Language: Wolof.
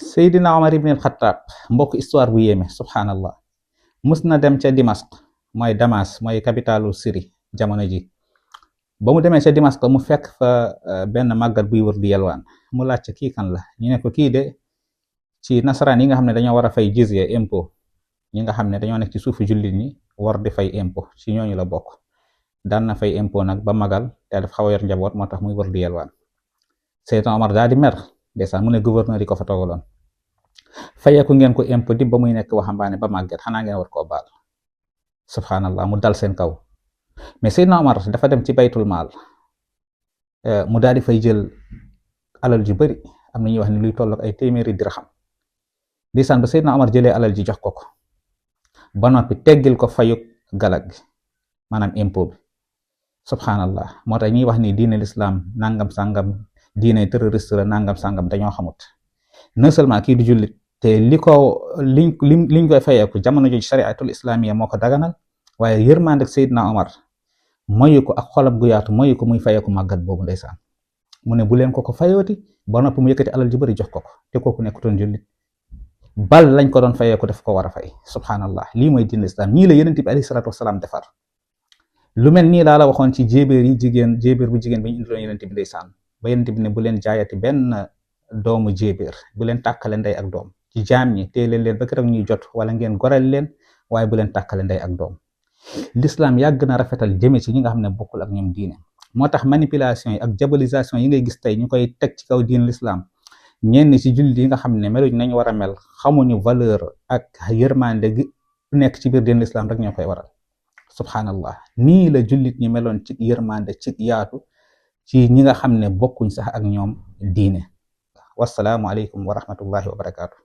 Seydina Omar ibn al-Khattab mbokk histoire bu yéeme subhanallah mus na dem ca Dimask mooy Damas mooy capitalu Syrie jamono ji ba mu demee ca Dimask mu fekk fa benn màggat buy wër di yelwaan mu laajte kii kan la ñu ne ko kii de ci nasaraan yi nga xam ne dañoo war a fay jizya impôt ñi nga xam ne dañoo nekk ci suufu jullit ñi war di fay impôt ci ñooñu la bokk daan na fay impôt nag ba magal te daf xaw a yor njaboot moo tax muy wër di yelwaan Seydina Omar daal di mer ndeysaan mu ne gouverneur yi ko fa toogaloon fayeeku ngeen ko impôt di ba muy nekk waxambaane ba màgget xanaa ngeen war koo baal subhanallah mu dal seen kaw mais Seydina Omar dafa dem ci baytul maal mu daal di fay jël alal ju bari am na ñuy wax ni luy tollook ay téeméeri dirham ndeysaan ba Seydina Omar jëlee alal ji jox ko ba noppi teggil ko fayuk galag gi maanaam impôt bi subhanallah moo tax ñuy wax ni diine l'islam nangam sangam diine terroriste la nangam sangam dañoo xamut non seulement kii du jullit te liñ koy fayeeku jamono jooju shariatul islamiyya moo ko daganal waaye yërmande ak Seydina Omar mayu ko ak xolam gu yaatu mayu ko muy fayeeku màggat boobu ndeysaan mu ne bu leen ko fayooti ba noppi mu yëkkati alal ju bari jox ko te kooku nekkutoon jullit bal lañ ko doon fayeeku daf ko war a fay subhanallah lii mooy diine islam ñii la yonent bi alayhi salaatu wasalaam defar lu mel nii laa la waxoon ci jéebéer bu jigéen bi ñu indiloon yonent bi ndeysaan ba yonent bi ne bu leen jaayati benn doomu jéebéer bu leen tàkkale ndey ak doom ci jaam ñi téye leen ba keroog ñuy jot wala ngeen goreel leen waaye bu leen tàkkale ndey ak doom l'islam yàgg na rafetal jëme ci ñi nga xam ne bokkul ak ñoom diine moo tax manipulation yi ak diabolisation yi ngay gis tey ñu koy teg ci kaw diine l'islam ñenn ci jullit yi nga xam ne meluñ nañ war a mel xamuñu valeur ak yërmande gi nekk ci biir diine l'islam rek ñoo koy waral subhanallah nii la jullit ñi meloon ci yërmande ci yaatu ci ñi nga xam ne bokkuñ sax ak ñoom diine wassalaamu aleykum wa rahmatullahi wa barakaatu